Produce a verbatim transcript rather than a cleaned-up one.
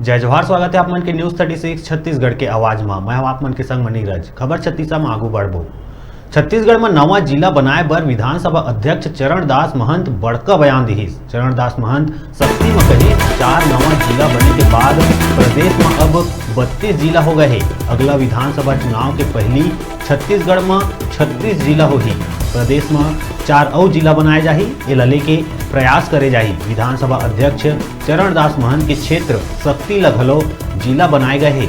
जय जोहार, स्वागत हे आप मन के News Thirty Six छत्तीसगढ़ के आवाज म। मैं हूं आप मन के संग म नीरज। खबर छत्तीसा म आगू बढ़बो। छत्तीसगढ़ म नवा जिला बनाए बर विधानसभा अध्यक्ष चरणदास महंत बड़का बयान दिहिस। चरणदास महंत सक्ती म कहिस, चार नवा जिला बने के बाद प्रदेश म अब बत्तीस जिला हो गए हे। अगला विधानसभा चुनाव के पहिली छत्तीसगढ़ म छत्तीस जिला होही। प्रदेश म चार अउ जिला बनाए जाही, एला लेके प्रयास करे जाही। विधानसभा अध्यक्ष चरणदास महंत के क्षेत्र सक्ती ल घलो जिला बनाए गए हे।